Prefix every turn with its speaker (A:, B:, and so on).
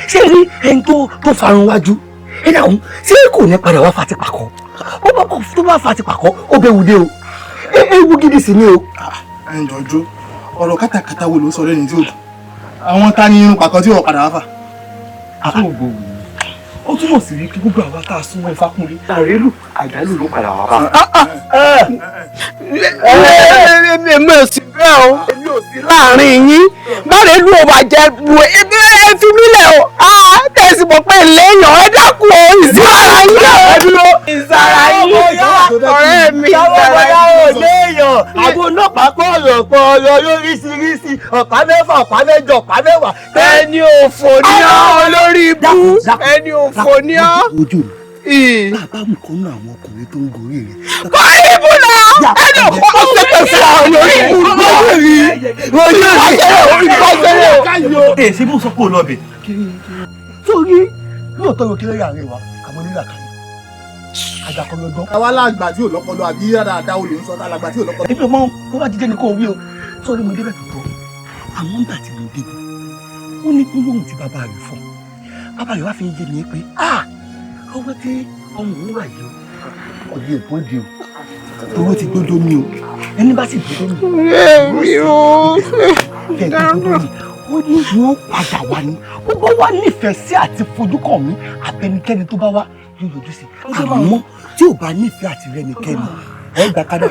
A: Ṣé rí ẹni tó farun wájú ẹ dáhùn, ṣé kò ní padà wá fati pàkọ́? Ó bá kọ tó bá fati pàkọ́, ó bẹ wù dé o. Ewu gidi sì ni o.
B: Ẹ ń jọjọ, ọ̀rọ̀ kátàkátà wo ló ń sọ lẹ́nu tí ò dùn? Àwọn ta ni irun pàkọ́ tí ò padà wá fà?
A: Ó túmọ̀ sí wípé gbogbo àwa tá a súnmọ́ Ifákúnlé, àrélù àjálù ló padà wá bá.
C: Èmi ò sí bẹ́ẹ̀ o, èmi ò sí láàrin yín. Báre lù ó bá jẹ lu, ẹ fi mí lẹ̀ o. Tẹ̀sí mọ̀ pé lẹ́yìn, ẹ dákun o, ìsára yín o, ìsára yín, ọ̀rẹ́ mi, ìsára
A: Bóyá ò
C: yín.
A: léèyàn àwọn ọlọ́pàá pọ̀rọ̀ pọ̀rọ̀ lóríṣiríṣi, ọ̀pá 6, ọ̀pá 8, ọ̀pá 10.
C: Ẹni òfò ní ọ́, olórí ibú, ẹni òfò ní ọ́.
A: Ojú mi, bàbá mi kan náà, àwọn ọkùnrin tó ń gorí rẹ̀.
C: Kọ́ ibú lọ, ẹni òfò, ó ṣe pé fún ọ lórí ibú lórí
A: Ojú
C: orí o.
A: Ẹ ṣe bó sọ pé ó lọ bẹ̀. Sórí lóòótọ́ yóò kéré àárín wa, àmọ́ nílà kan àjàkọ̀lọ́gbọ́n.
B: Àwa lágbà tí ò lọ́pọlọ àbí dáadáa olè ń sọ tá lágbà tí ò lọ́pọlọ?
A: Èmi ò mọ bó bá jíjẹ́ ni kò wí o. Sórí mo débẹ̀ tó tọ́, àmọ́ nígbà tí mo débẹ̀, ó ní gbólóhùn tí bàbá rẹ̀ fọ́. Bàbá rẹ̀ wá fi ń yé mi pé ah, ọwọ́ tí ọmọ òun wà yìí o, kò lè bóde o, owó ti gbódó mi o. Ẹni bá sì gbódó mi
C: Èmi o.
A: fẹ́ gbódó mi, ó ní wọ́n padà wá ní ó bá wá nífẹ̀ẹ́ sí àti fojú kàn mí, abẹnikẹ́ni tó bá wá yóò yọjú sí, àmọ́ tí ò bá nífẹ̀ẹ́ àti rẹ́nikẹ́ni, ẹ gbà kádà.